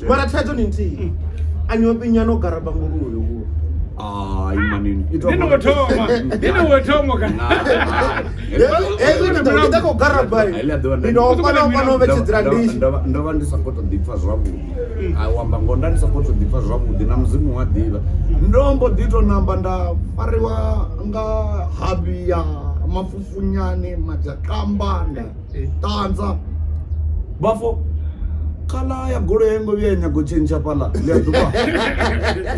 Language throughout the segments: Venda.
Mara thaidzo ndi nthihi, a nyofhi no garaba nguluvhe hulo. Ai manini. Ndi ngo thoma, ndi ngo thoma kana. Hezwi ndi ḓo khou garaba ndi ndo ofha na ofha no vhetshedzela ndishi. Ndo vha ndi sa khou tou ḓipfa zwavhuḓi. A u amba ngoho nda ndi sa khou tou ḓipfa zwavhuḓi na mudzimu wa ḓivha. Ndo mbo ḓi tou namba nda fariwa nga havhi ya mafufunyane madzhakamba nda ṱanza vhafo khala ya goloi ya ngo vhuya ya nyago tshentsha fhaḽa ḽi a ḓuvha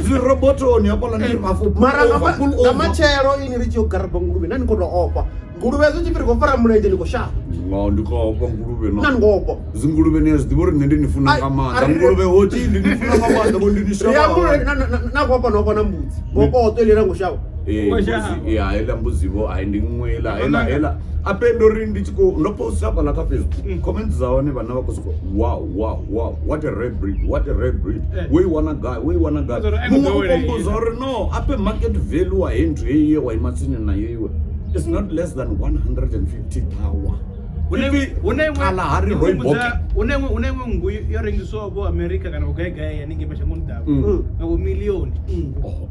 zwi robotoni hafhaḽa ndi vhafo pull Mara nga over, pull nga over. matshelo ini ri tshi yo garaba nguluvhe na ni khou tou ofha nguluvhe hezwi tshi pfi ri khou fara mulenzhe ni khou shavha. Nga ndi khou ofha nguluvhe Na na ni khou ofha. dzinguluvhe ni a zwi ḓivha uri nṋe ndi ni funa Ai, nga maanḓa a ri- nguluvhe hoti ndi ni funa nga maanḓa vho ndi ni Ri amba uri shavha na khou ofha na ofha na mbudzi ngokoṱo ili ra ngo shavha. Ee, mbudzi ya heiḽa mbudzi vho ai ndi nngwe heiḽa heiḽa heiḽa ape ndo ri ndi tshi khou ndo posta hafhaḽa kha Facebook comments dza hone vhana vha khou soko wow wow wow, what a rare breed, what a rare breed. We i wana gai, we i wana gai? Zwo ri, a i ngo Muṅwe u ḓowelea. komboza uri no ape market value wa heyi nthu heyi ye wa ima tsini nayo iwe is not less than 150 tower. Hune Kalahari Rooibos. Hune iṅwe nngu yo rengiswaho vho America kana vho gai gai haningei mashangoni ḓavha nga vho milioni nngu. Oh,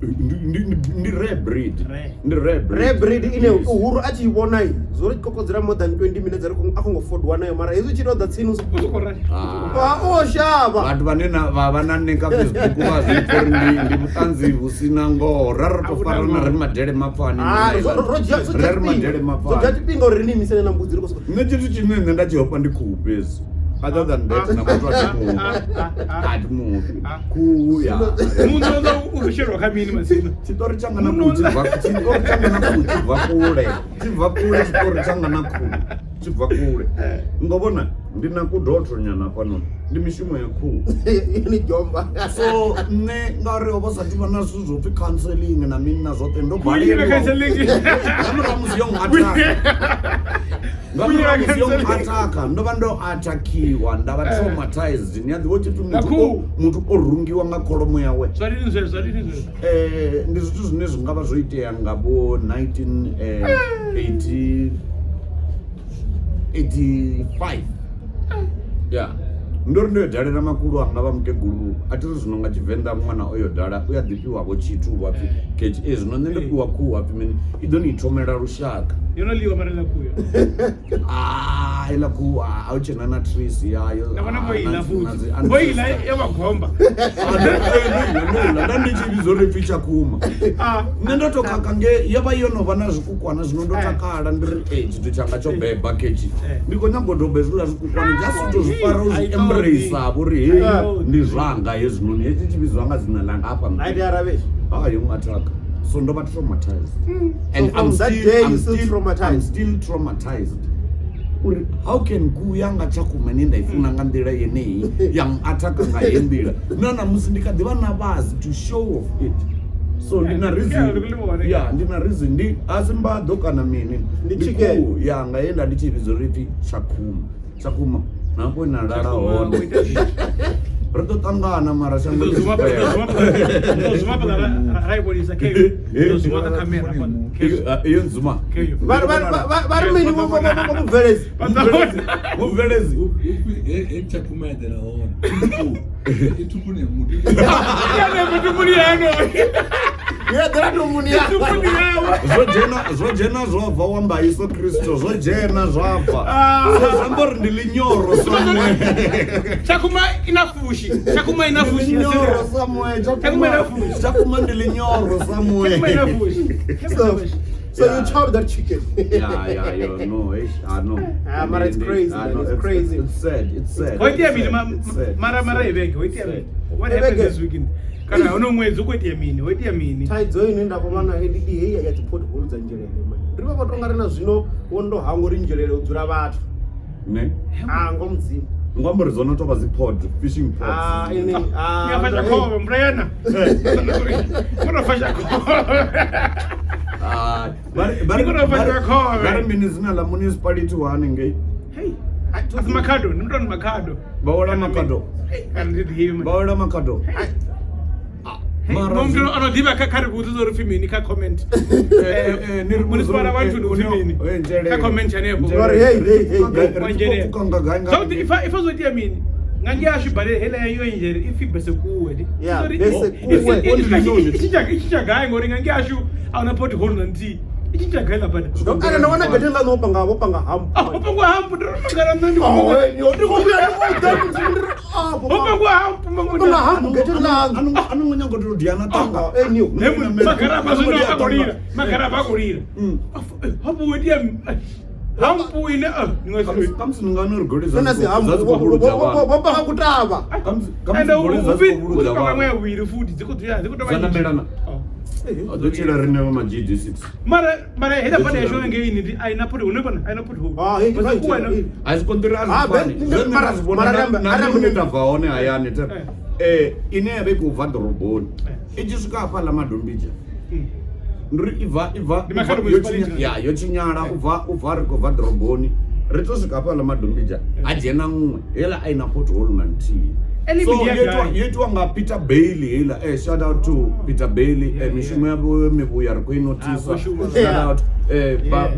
ndi rare breed. Rare. Ndi rare breed. Rare breed ine Yes. uhuru a tshi i vhona i zwo ri kokodzela more than 20 minutes a khou ngo fodwa nayo mara hezwi tshi to ḓa tsini U sokou ra. Ah. o shavha. Vhathu vhane vha vha na nṋe kha Facebook vha zwi pfa uri ndi vhuṱanzi vhu si na ngoho ra ro to farana ri madele mapfani. Ah, ro dzhia zwo Ra ri madele dzhia tshifhinga, zwo dzhia mapfani. tshifhinga uri ri ni imisele na mbudzi ri khou sokou Nṋe tshithu tshine nṋe nda tshi ofha ndi khuhu fhedzi, other than that na muthu a thi muofhi, a thi muofhi khuhu ya Muṋo uḽa u khou shelwa kha mini matsina? Tshiṱori tshanga na khuhu tshi bva, tshiṱori tshanga na khuhu tshi bva kule, tshi bva kule tshiṱori tshanga na khuhu tshi bva kule. Ngo vhona ndi na kudotho nyana hafhanoni, ndi mishumo ya khuhu. Ni dzhomba. So nṋe ngauri ho vha sathu vha na zwithu zwo pfhi counseling na mini na zwoṱhe ndo Khuhu i na balelwa counseling. Nga murahu musi yo attack, nga murahu musi yo attack ndo vha ndo attackiwa nda vha traumatized. Ni a ḓivha tshipfi Nga muthu khuhu? muthu o rungiwa nga kholomo yawe. Zwa lini zwezwo, zwa lini zwezwo? Ndi zwithu zwine zwi nga vha zwo itea nga vho 1980 85 ya ndo ri ndo yo dalela makulu anga vha mukegulu a thi ri zwino nga tshivenḓa ṅwana o yo dala u ya ḓifhiwa vho tshithu vha pfhi ketshi e zwino nṋe ndo fhiwa khuhu hapfi mini i ḓo ni thomela lushaka. Yo no ḽiwa mara iḽa khuhu yo. Ah, iḽa khuhu a hu tshena na trace yayo. Nda vhona vho Ah, iḽa na futhi. dzi Vho iḽa ancestor. ya vha gomba. Ah, ndo iḽa nda ndi tshi vhidza uri pfi tshakhuma. Ah. Nṋe ndo to khakha nge yo vha yo no vha na zwikukwana zwino ndo takala ndi ri e tshithu tshanga tsho beba ketshi ndi khou nyaga u doba hezwiḽa zwikukwana just u to zwi fara u zwi I told embrace you. vho uri hei I told ndi zwanga hezwinoni hetshi tshi vhidziwa nga dzina ḽanga hafha Ai ndi aravhe. Ah, yo attack. So ndo vha traumatized. And So from I'm that still, day I'm you still still traumatized. I'm still traumatized. Uri how can khuhu yanga tshakhuma ine nda i funa nga nḓila yeneyi ya attack nga heyi nḓila na namusi ndi kha ḓi vha na vhazi to show off it. So ndi na Yeah, reason. ndi khou ḽi Yeah, ndi na reason ndi a si mbaḓo kana mini. Ndi Ndi chicken. khuhu yanga ye nda ndi tshi vhidza uri ipfi tshakhuma. Tshakhuma na hafho ina lala Tshakhuma, hone. u ita zwithu. Ri ḓo ṱangana mara shango Ndo ḽi zuma tshi fhela. ndo zuma fhaḽa ra i vhonisa kheyo. Ndo zuma kha khamera hafhaḽa. Kheyo. Iyo nzuma. Kheyo. Vha ri mini vho mubveledzi? Vha ḓo vhona. Mubveledzi. He tshakhuma eḓela hone i thumbuni ya muthu. Yane mutumbuni yano. Yo eḓela thumbuni ya. Thumbuni yawe. Zwo dzhena, zwo dzhena zwo bva wa amba Yesu Kristo, zwo dzhena zwa bva. So zwi amba uri ndi linyoro somewhere. Tshakhuma ina fushi. Tshakhuma ina fushi. Linyoro somewhere. Tshakhuma ina fushi. Tshakhuma ndi linyoro somewhere. Tshakhuma ina fushi. So you chopped that chicken. Yeah, yo, no, eish, ah, no. Ah, mara it's crazy, Ah, man, no, it's crazy. It's sad, it's sad. Ho itea mini It's sad, mara it's mara sad. eveke ho itea mini? What Eveke. happened this weekend? Kana hono ṅwedzi u khou itea mini? Ho itea mini? Thaidzo ine nda khou vha nayo ndi heyi ya dzi pothole dza Nzhelele man. Ri vha vho tonga ri na zwino wo ndo hangwa uri Nzhelele hu dzula vhathu. Ne? Ah, ngo mudzimu. Ngo amba uri dzo no tou vha dzi pod, fishing pods. Ah, ini ah. Ni a fasha khovhe mbulayana. Ngo fasha khovhe. Ah, vha ri- Ndi khou fasha khovhe. vha ri mini dzina ḽa municipality wa hanengei? Hey. Asi Makhado, ndi muthu Makhado. Vha wela Makhado. Hey, kana ndi ḓivhi man. Vha wela Makhado. Hey, Mara muthu zwi- ano ḓivha kha ri vhudze uri pfi mini kha comment. Eh, ni ri Municipal wa eh, Nthuni upfi mini? Nzhelele. Kha comment hanefho. Nzhelele. Uri hey, hey, hey, Ri hey. tshi khou pfuka nga gai nga Zwavhuḓi ifa ifa zwo itea mini? Nga ngei ashu bale heiḽa yo nzhele i pfi besekuwe ndi. Yeah, Sorry, Besekuwe. I tshintsha gai ngori nga ngei ashu a huna pothole na nthihi. I tshintsha gai ḽa bada? Ane ndo wana getheni ḽa vho panga vho panga hump. Ah, ho pangiwa hump, ndo ri mangala nṋe ndi Oh, khou- ndi khou vhuya ndi khou ḓa mudzimu ndi ri ah, vho Ho panga- pangiwa hump, vho panga hump getheni ḽaṋu. A no ngo nyaga u tou diana ṱanga. Eh, niyo. He magaraba zwino a khou lila, magaraba a khou lila. Hump wo itea hump ine ah, ni nga si- Khamusi ni nga no ri goloi Ndo na si hump, dza dzi khou vhuludza vhana. vho panga kutavha. Khamusi khamusi Ende goloi dza u dzi pfi khou vhuludza u panga vhana. ya vhuvhili futhi dzi khou ḓi dzi khou tou vha Dza nnzhi. namelana. Oh. A ḓo tshila riṋe vha ma GD6. Mara mara heiḽa bada yashu ngei ndi a ina pothole hune vhona a ina pothole. Ah, hei, Besekuwe right, na- A zwi konḓi ri a Ah, zwi fani. be- Zwe nṋe mara- nda zwi vhona mara ri ambe- na ari nṋe ambe- hune nda bva hone hayani the Eh. ine ya vha i khou bva ḓoroboni Eh. i tshi swika hafhaḽa Madombidzha Mm. ndi ri i bva i bva Ndi Makhado i bva- yo municipality. tshinya- ya yo tshinyala u bva ri khou bva ḓoroboni ri to swika hafhaḽa Madombidzha ha dzhena nngwe heiḽa a i na pothole na nthihi. Eli So media yo itiwa- guy. yo itiwa nga Peter Bailey heiḽa shout out to Peter Bailey mishumo yavho mivhuya ri khou i Ah, notisa. vho shuma. Shout out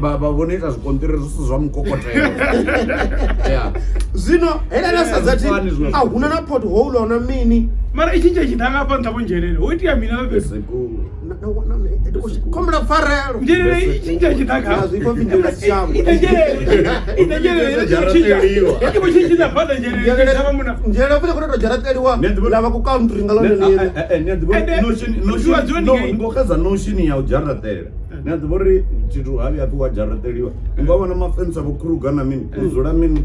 vha vho no ita zwikonṱiri zwi si zwa mukokotelo. Yeah. Zwino heiḽa na sadza thi Fani zwino. a huna na pothole a huna mini. Mara i tshintsha tshiḓa nga hafha nṱha vho nzhelele. Ho itea mina vha fhethu. Sekuru. Khombela pfarelo. Nzhelele i tshintsha tshiḓa kha. Ya, zwi pfa nzhelele si shango. Ita nzhelele. Ita nzhelele i tshi tshintsha. I vho tshintsha bada nzhelele. I vha muna. Nzhelele futhi khou tou dzharaṱeliwa Nṋe ndi vhona- ḽa vha ku country nga ḽone ḽiṋe. Ende- Zwiwa dzule ndi ngei. Ngo xedza notion ya u dzharaṱela ni a ḓivha uri tshithu ha vhuya pfi wa dzharaṱeliwa u nga vhona mafensi a vho Kruger na mini u dzula mini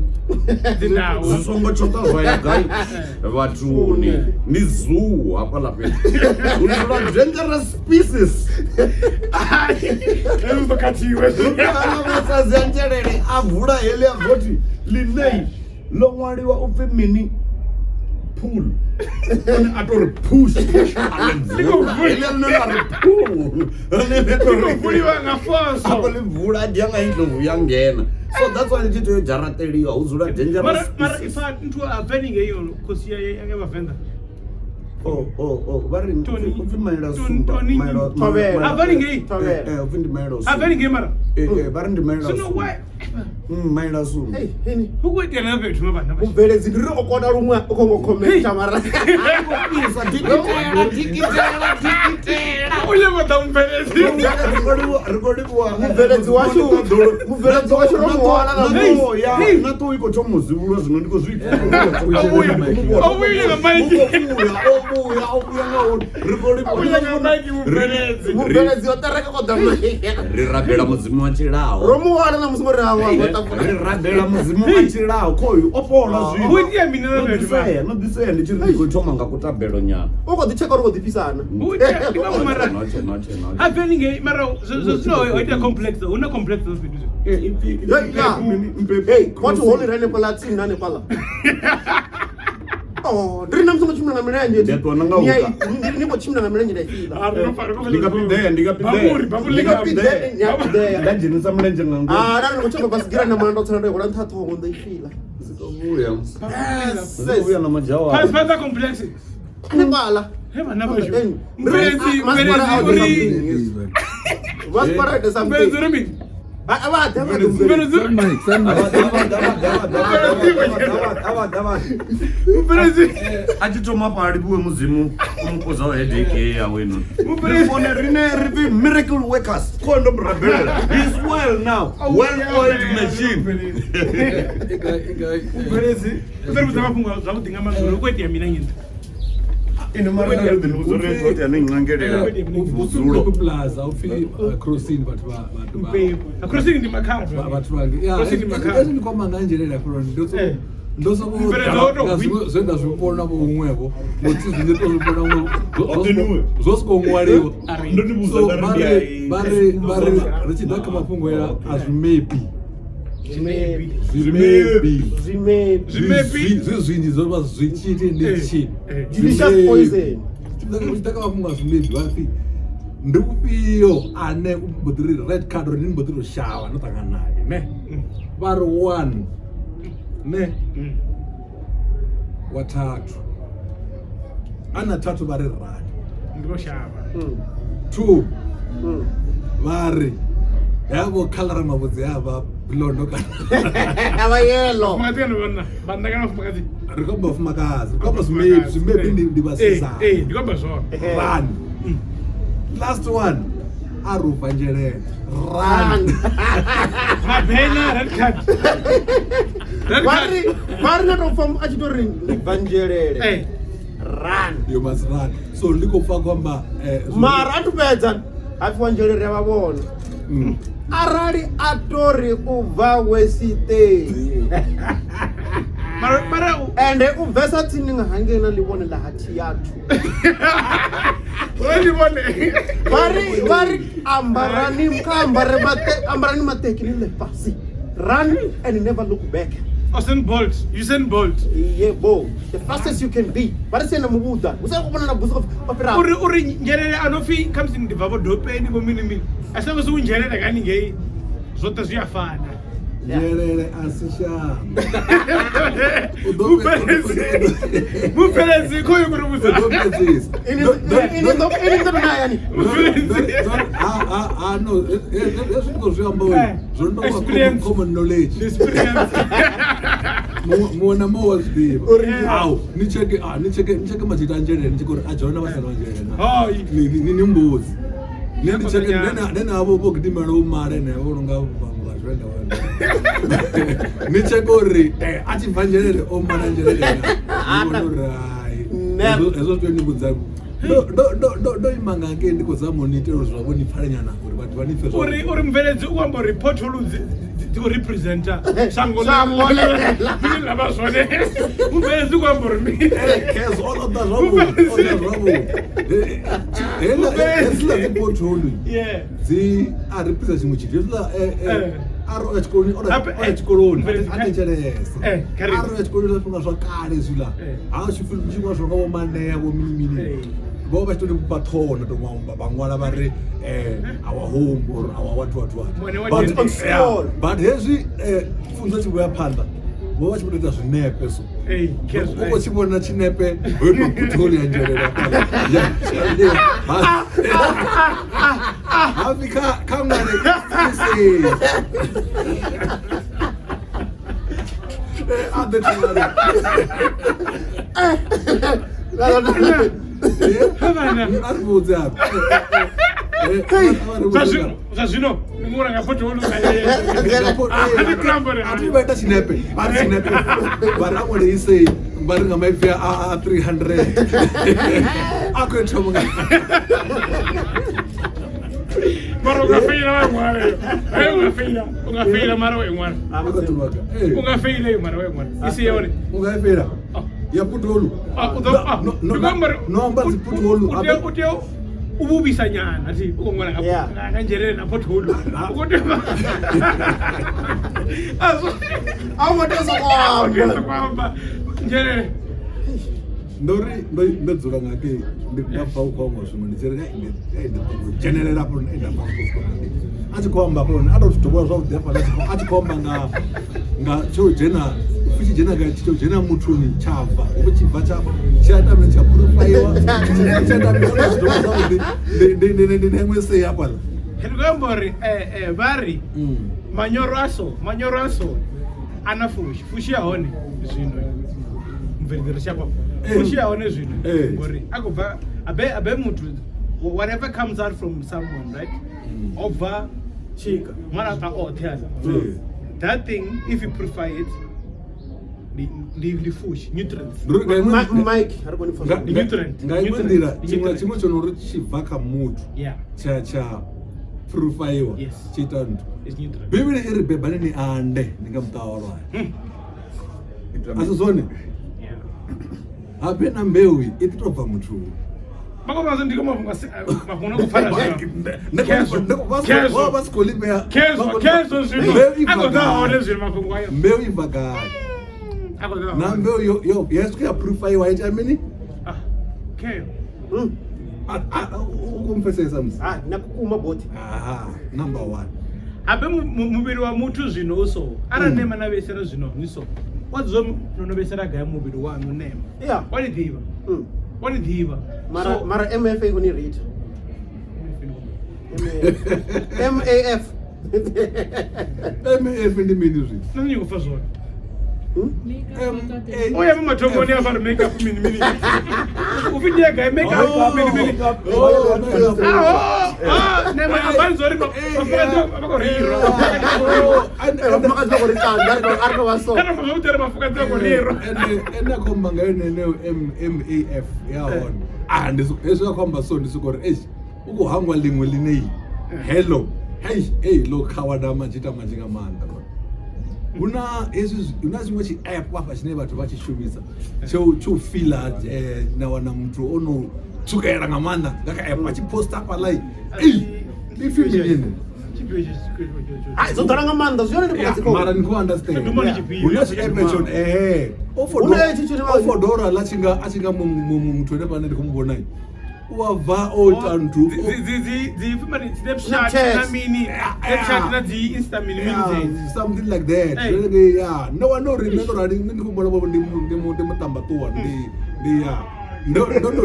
Dzindau. zwi songo tshoṱa zwa ya gai vhathuni ndi zoo hafhaḽa fhethu hu dzula dangerous species. Hezwi zwo khathiwe. Kana masadzi a nzhelele a vula heḽi a vothi ḽinei ḽo ṅwaliwa u pfi mini pool one a to ri push a ḽi vula heḽi ḽine ḽa ri pool ḽine ḽi to Ḽi khou ri vuliwa nga force. Afho ḽi vula a dzhia nga ndlovu ya ngena so that's why ḽi tshi tea u dzharaṱeliwa hu dzula dangerous Mara mara species. ifa nthu a bveni ngei yo khosi ya ya Vhavenḓa. Oh, oh, oh, vha ri Tony- u pfi maila Tony- sumba Tony- Thovhela. A bveni ngei. Thovhela. Eh, u pfi ndi maila A bveni ngei mara. vha ri ndi maila Zwino sumba. why Maila sumba. Hey, heni. hu khou itea na fhethu vhana vha. Mubveledzi ndi ri o kona luṅwe u khou ngo commenta mara. Isa dikitela dikitela dikitela. U nyanga ḓa mubveledzi. Ri khou livhuwa Mubveledzi washu mubveledzi washu ro mu wana na Hey, ya hey. na ṱuwa i khou thoma u zivhulwa zwino ndi khou zwi Obuya. Obuya nga maiki. obuya obuya obuya ngauri ri khou Obuya nga livhuwa maiki mubveledzi. Mubveledzi wa ṱereke o ḓa ri rabela mudzimu wa tshilaho Ro mu wana na musi ngori ha wa ṱafuna. ri rabela mudzimu wa tshilaho khoyu o fhola Hu itea mini na no fhethu vha. ḓisea no ḓisea ndi tshi ri ndi khou thoma nga kutabelo nyana U khou ḓi tsheka uri u khou ḓifhisana. Hu itea ndi vhaṅwe mara. Notshe, notshe, notshe. A bveni ngei mara zwo zwino ho itea complex. Hu na complex zwa fhethu zwo. Eh, ipfi- ipfi- Yo, ya. mini, mpepe- Hey, pothole ri hanefhaḽa tsini na hanefhaḽa. Oh, ndi ri na musi ngo tshimbila nga milenzhe. Ndi a ṱuwa na nga Ni a- huka. ni khou tshimbila nga milenzhe nda i fila. Ndi nga piḓea, ndi nga piḓea. Baburi, baburi Ndi nga Ndi nga piḓea. piḓea, piḓea. Nda dzhenisa mulenzhe nga ngomu. Ah, arali ndi khou tshimbila basigira na mwana ndo tsela ndo i hwala nṱha ha ṱhoho ndo i fila. Ndi ḓo vhuya. Yes. Ndi ḓo vhuya na majawa. Pass pass complex. Hanefhaḽa. He vhana vhashu. Hey, Mubveledzi masipala a mubveledzi u uri Masipala ite something. mubveledzi uri mini? Vha vha ḓe vha ḓe Mubveledzi Send mic, send mic. mubveledzi A tshi thoma afha a livhuwe mudzimu o mu kuzaho headache yawe ino. Mubveledzi. Fone rine ri pfi miracle workers. Kho ndo mu rabelela. He's well now. Well oiled machine. Mubveledzi u ḓo ri vhudza mafhungo zwavhuḓi nga maanḓa uri hu khou itea mina nginthu. Ine mara ri ḓi vhudza uri zwo tea ni nqangelela vhudzulo. Plaza upfi crossing vhathu vha vhathu vha Mpepo. Crossing ndi makhado. vhathu vhange ya Crossing ndi makhado. hezwi ndi kwamba nga nzhelele hafha ndo so Eh. ndo so Mubveledzi wo tou nga zwiṅwe zwe nda zwi vhona vho huṅwevho ngothi zwinzhi to zwi vhona Oḓi huṅwe zwo soko ṅwaliwa. Ndo ni vhudza So nda ri vha ndi ri a- vha ri vha ri ri tshi ḓa kha mafhungo ya a zwimebi Zwimebi. zwimebi Zwimebi. Zwimebi. zwi zwinzhi zwo vha zwi tshi ndi Eh, tshi eh. Delicious poison. tshi ḓa kha mafhungo a zwimebi vha pfi ndi ufhio ane u mbo ḓi ri red card uri ni mbo ḓi to shavha no ṱangana naye ne vha ri one ne wa thathu ana thathu vha ri rani Ndi ro shavha. 2 vha ri havho khalara mavhudzi avha Blondo kana Vha yellow. Mufumakadzi kana vhanna? Vhanna kana vhafumakadzi? Ri khou amba vhafumakadzi, ri khou amba zwimebi, zwimebi ndi vhasidzana. Ee, ndi khou amba zwone. Run. Last one. A ri u bva Nzhelele. Run. Mabena red card. Red Vha card. ri vha ri na tou pfa a tshi tou ri ndi bva Nzhelele. Eh. Run. You must run. So ndi khou pfa khou amba Mara a thu fhedza ha pfi wa Nzhelele ri a vha vhona. Arali a tou ri u bva Wesiteni. Mara mara Ende u bvesa tsini nga hangei na ḽivhone ḽa ha Thiathu. Uri ndi vhone. Vha ri ambarani kha ambare mate ambarani mateki ni ḽe fhasi. Run and never look back. Usain Bolt, Usain Bolt. Yebo, the fastest you can be. Vha ri sena muvhuḓa. Hu sa khou vhona na busi o fhira. Uri Nzhelele a no pfi khamusi ndi bva vho dopeni vho mini mini. A songo si u Nzhelele kani ngei zwoṱhe zwi a fana. Nzhelele a si shango. Mubveledzi khoyu kuri vhudza. U ḓo fhedzisa. Ini ini ndo na yani. Ha no, hezwi ndi khou zwi amba uri zwo no tou vha common knowledge. Experience. Muṅwe na muṅwe wa zwi ḓivha. Uri Au, ni tsheke ni tsheke ni tsheke madzita a Nzhelele ni tsheke uri a dzhona vha sa na Nzhelele na. Hoi. Ni mbudzi. Ni ndi tsheke nene avho vho gidimela u male ne vho nga vhaṅwe vha Venḓa vha. Ni tsheke uri a tshi bva Nzhelele o mala Nzhelele na. Ni vhona uri hai. Never. Hezwo zwi tea ni vhudza. Ndo ima nga ngei ndi khou zama u ni itela uri zwa vho ni pfale nyana uri vhathu vha ni pfe Uri uri mubveledzi u amba uri pothole dzi khou representa shango Shango ḽe- ḽine ḽa vha zwone. Mubveledzi u khou amba uri mini? Kezo o ḓa zwavhuḓi, o ḓa zwavhuḓi. Heiḽa hedziḽa dzi pothole Yeah. dzi a represent tshiṅwe tshithu. Hezwiḽa a ri o ya tshikoloni, o Hape, ya tshikoloni, mubveledzi, a thetshelese. Kha ri- A ri o ya tshikoloni zwa zwifhinga zwa kale hezwiḽa. Ha tshi pfi zwiṅwe zwa nga vho manea vho mini mini. Vho vha tshi tou vha ṱhoho na tou vha ṅwala vha ri our home or our what what what. Mwene wa But, Dendele. yeah, but hezwi pfunzo tshi vhuya phanḓa vho vha tshi vho tou ita zwinepe so. Kezo, U khou tshi vhona tshinepe ho itwa pothole ya Nzhelele hafhaḽa. Hapfi kha ṅwale isei. A ḓe ṅwale. Havana. A ri vhudze hafha. Zwa zwino ndi muṅwe nga pothole A thi vha ita tshinepe, vha ri tshinepe, vha ri a ṅwale isei, vha ri nga maipfi a 300. A khou thoma nga Mara u nga feila wa ṅwala yo. Hayi u nga feila, u nga feila mara wa ṅwala. U nga feila yo mara wa ṅwala. Isi yone. U nga i feila ya putolu. Ah, u ḓo ah, No, no, ndi khou amba uri no amba dzi putolu. u tea u vhuvhisa nyana thi u khou ṅwala Yeah. nga Nzhelele na pothole. U khou tea A zwo A wo tea u sokou u tea u amba. sokou amba Nzhelele. Ndo ri ndo dzula nga ngei ndi nda pfa u khou amba zwiṅwe ndi tshi ri ndi ṱoḓa u dzhenelela hafho nda pfa u khou a tshi khou amba hafho a tou zwi dovholola zwavhuḓi hafhaḽa a tshi khou amba nga tsho dzhena upfi tshi dzhena tsho dzhena muthuni tsha bva upfi tshi bva tsha tshi a ita mini tsha purifaiwa tshi a ita mini a tou zwi dovholola zwavhuḓi ndi na iṅwe sei hafhaḽa. Ndi khou amba uri vha ri manyoro a so manyoro a so a na fushi fushi ya hone zwino mubveledzi ri shapa fushi ya hone zwino ngori a khou bva abe muthu whatever comes out from someone, right? Obva Tshika. mara a oṱhe aḽa. That thing if you purify it ndi fushi nutrients. Ndi uri nga iṅwe- Mike, a ri koni u pfa nga- zwavhuḓi. Ndi nutrient. nga iṅwe Nutrient. nḓila Ndi tshiṅwe na nutrient. tshiṅwe tsho no ri tshi bva kha muthu Yeah. tsha purifaiwa Yes. tshi ita nthu. It's nutrient. Bivhili i ri bebani ni ande ni nga muṱa wa lwaya. A si zwone? Yeah. Habe na mbeu i ḓi tou bva muthuni. Vha khou vha ndi khou mafhungo a si mafhungo no khou pfala zwino. Khezwo. Khezwo. Vha si khou ḽi vhea. Khezwo, khezwo zwino. Mbeu i A bva khou ḓa gai? hone zwino mafhungo ayo. Mbeu i bva gai? A khou ḓa Na hone. mbeu yo ya swika ya purifaiwa ya ita mini? Ah, kheyo. U khou mpfesesa musi? Ah, na kukuma boti. Aha, number 1. Habe muvhili wa muthu zwino u so arali nema na vhaisala zwino ni so wa dzula no no vhaisala gai muvhili waṋu nema. Yeah. Wa ni ḓivha. Wa ni ḓivha. Mara So mara MFA u ni rate. MAF. MAF ndi mini zwi Nṋe ndi khou pfa zwone. M A O ya mathomoni a fara makeup mini mini. U pfi ndi ya gai makeup mini mini. Oh, makeup. Aho, ah, ne ma ambani zori vhafumakadzi vha khou reilwa. Oh, and- Eh, vhafumakadzi vha khou ri tanda, a ri tou vha so. Kana zwavhuḓi uri vhafumakadzi vha khou reilwa. Ene a khou amba nga yone yeneyo MAF ya hone ah ndi hezwi a khou amba so ndi soko uri eish u khou hangwa ḽiṅwe ḽine hello hei ei ḽo khawana manzhi ita manzhi nga maanḓa mani. Hu na hezwi hu na tshiṅwe tshi app hafha tshine vhathu vha tshi shumisa tsho tsho fila na wana muthu o no tswukela nga maanḓa nga kha app a tshi posta hafhaḽa ei ndi pfi mini ene? Hai, dzo ḓala nga maanḓa zwi yone ndi Yeah, khou mara ni khou understand Nduma ndi tshifhio? hu na zwi app tshone ehe Hu na hetshi tshine vha- ofodora ḽa tshi nga a tshi nga muthu ene fhane ndi khou mu vhona u a bva o ita nthu Dzi Snapchat Snapchat. na mini, Snapchat na dzi Insta mini mini Yeah, dzedzi. something like that. Hey. Jwale ke, yeah. No wana uri nṋe ndo rali nṋe ndi khou vhona vho ndi ndi muṱambaṱuwa ndi ndi ya ndo ndo ndo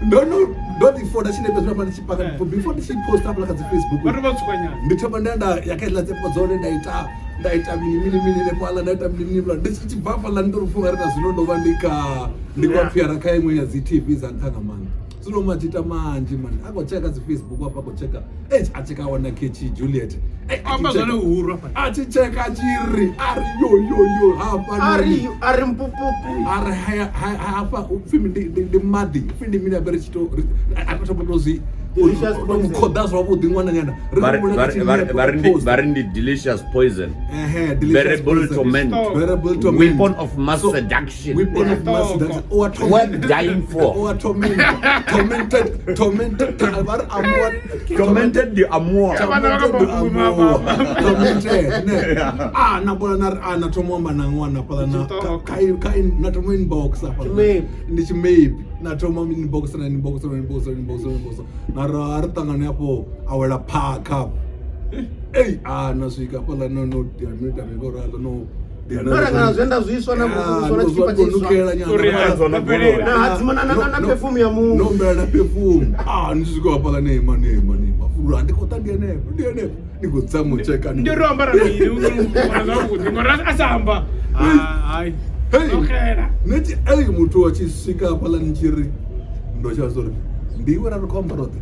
ndo no ndo ḓi foda tshinepe zwino hafha ndi tshi paka Eh. before ndi tshi posta hafhaḽa kha dzi Facebook Vhathu vha tswukanyana. ndi thoma nda nda ya kha hedziḽa dzepo dzone nda ita nda ita mini mini mini hanefhaḽa nda ita mini mini hafhaḽa. Ndi tshi bva hafhaḽa ndi tou funga ri na zwino ndo vha ndi kha ndi khou appear kha iṅwe ya dzi TV dza nṱha nga maanḓa zwino matshita manzhi mani a khou tsheka dzi Facebook afha a khou tsheka eh a tsheka a wana khetshi Juliet Eh, a tshi Amba zwone tsheka- uhuru hafha. a tshi tsheka a tshi ri a ri yo yo yo hafha a ri a ri mpupupu a ri hafha upfi ndi maḓi upfi ndi mini abe ri tshi to a thoma to zwi Delicious poison. khoḓa zwavhuḓi ṅwananyana ri Vha ri- humbule vha kha ri- vha ri- vha ri ndi- post. vha ri ndi delicious poison Ehe, delicious Bearable poison. torment. Bearable torment. Weapon of mass So, seduction. Weapon of mass seduction. O a torment- Worth dying for. O a torment- tormented tormented vha ri amuwa Tormented the amour. Vhana vha Tormented kha mafhungo amour. mafha. Tormented, ne. Ah, na bola na ri ah, na thoma u amba na ṅwana hafhaḽa na Tshitoko. kha na thoma inbox hafhaḽa. Tshimebi. Ndi tshimebi na thoma inbox na inbox na inbox na inbox na inbox na ri a ri ṱangane hafho a wela phakha ei a na swika hafhaḽa no no dia no ita mini ralo no dia No renga na zwienda zwiswa na vhuswa na tshikipa tshiswa. Uri Na dzona goloi. Na hadzima na na na perfume ya no mu. humbela na perfume ah ni swika hafhaḽa nee ma nee ma nee mafulu ndi khou ṱa ndi henefho ndi henefho ndi khou tsa mutsheka Ndi uri o ambara mini u vhona zwavhuḓi ngori a sa amba. Ah, hai. Hey. Ndo xela. neti ei muthu wa tshi swika hafhaḽa ni tshi ri ndo tsha zwa uri ndi iwe ra ri khou amba roṱhe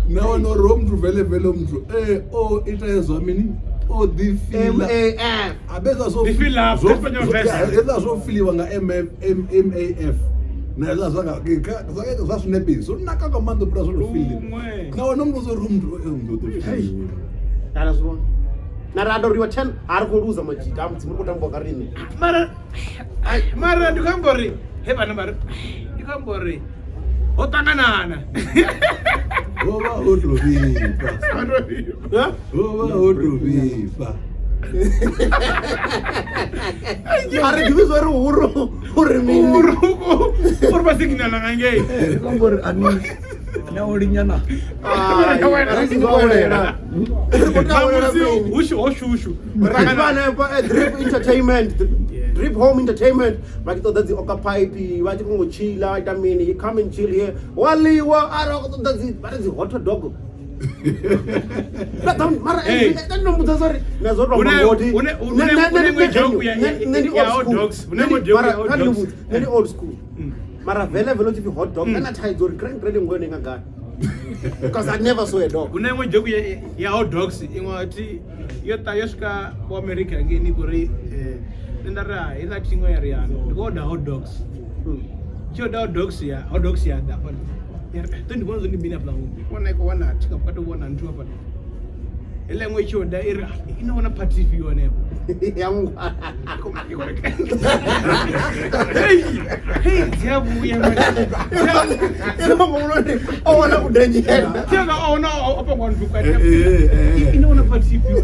na wana uri ho muthu vele vele muthu e o ita hezwa mini o ḓi fila MAF. abe hezwiḽa zwo- Ḓi fila, zwo- that's your verse. hezwiḽa zwo filiwa nga MAF na hezwiḽa zwa nga- zwa zwinepe zwo naka nga maanḓa u fhira zwo no filiwa Luṅwe. na wana muthu zwo uri muthu eh, muthu o ḓo filiwa Kana zwi vhona. Na ra ndo riwa 10 ha ri khou luza madzhita a mudzimu ri khou tambiwa nga riṋe. Mara ai, mara ndi khou amba uri he vhana vha ri ndi khou amba uri ho ṱanganana. ho vha ho tou vhifha Eh? ho vha ho tou vhifha A ri ḓivhi zwa uri huru uri mini. Uri uri vha signala nga ngei. Ngori ani na u linyana. Ai, ri tshi khou awela. Ri khou tea u awela Musi mini. hu ho shushu. Ri vha hanefha eh, Drip Entertainment. Drip Home Entertainment vha tshi ṱoḓa dzi oka pipe vha tshi khou chilla vha ita mini you come and chill here wa ḽiwa arali vha khou ṱoḓa dzi vha ri dzi hot dog Nda ḓa- mara Hey. eh, ndo mbudza zwa uri na zwo tou Hune- amba ngoti hune- hune- hune iṅwe joke nṋe ndi ya old hot school. dogs. Hune Nṋe iṅwe ndi- joke mara ya hot kha ndi dogs. vhudze, nṋe ndi old school Mm. mara vele vele u tshi pfi hot dog nṋe na thaidzo uri grand grand ngo yone nga gai because I never saw a dog Hu na iṅwe joke ya hot dogs iṅwe thi yo ta yo swika vho America ngeni kuri eh nṋe nda ri hai heiḽa thi iṅwe ya ri ya ndi khou order hot dogs. Tshi order hot dogs ya hot dogs ya ḓa hafhaḽa. Ya ri to ndi vhona zwo ndi mini hafhaḽa ngomu. Vhona i khou wana thi nga to vhona nthu hafhaḽa. Heiḽa iṅwe i tshi order i ri "Ah, i no vhona party ifhio hanefho. ya nngwa Hey, hey, dzi a vhuya man. Dzi a Ino ngomuloni o wana u denzhela Dzi a nga ona o pangwa nthu Eh, eh, eh. Ino vhona party ifhio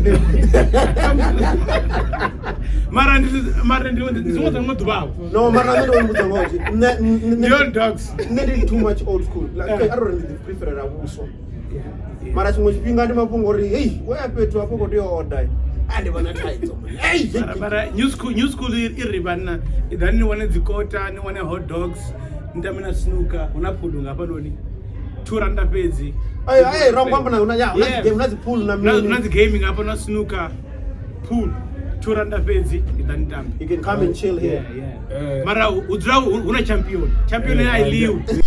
mara ndi mara ndi ndi dziṅwe dza maḓuvha awo. no mara nṋe ndo mbudza ngoho nṋe Ndi hot dogs. nṋe ndi too much old school like Yeah. arali ndi ḓi preferela vhuswa mara tshiṅwe tshifhinga ndi mafhungo uri hei wo ya fhethu hafho khou tea u order a ndi vhona thaidzo man. Ei, Mara mara new school new school i ri vhanna iḓani ni wane dzikota ni wane hot dogs ni tame na snooker hu na phudu nga hafhanoni. 2 randa fhedzi. Ay, ay, ra kwamba na ya, na Yeah. game na dzi pool na Na mini. na dzi gaming hafha na snooker pool 2 randa fhedzi i ḓa ni tambe. You can come and chill here. Yeah, yeah. Mara hu dzula hu na champion. Champion a i ḽiwi.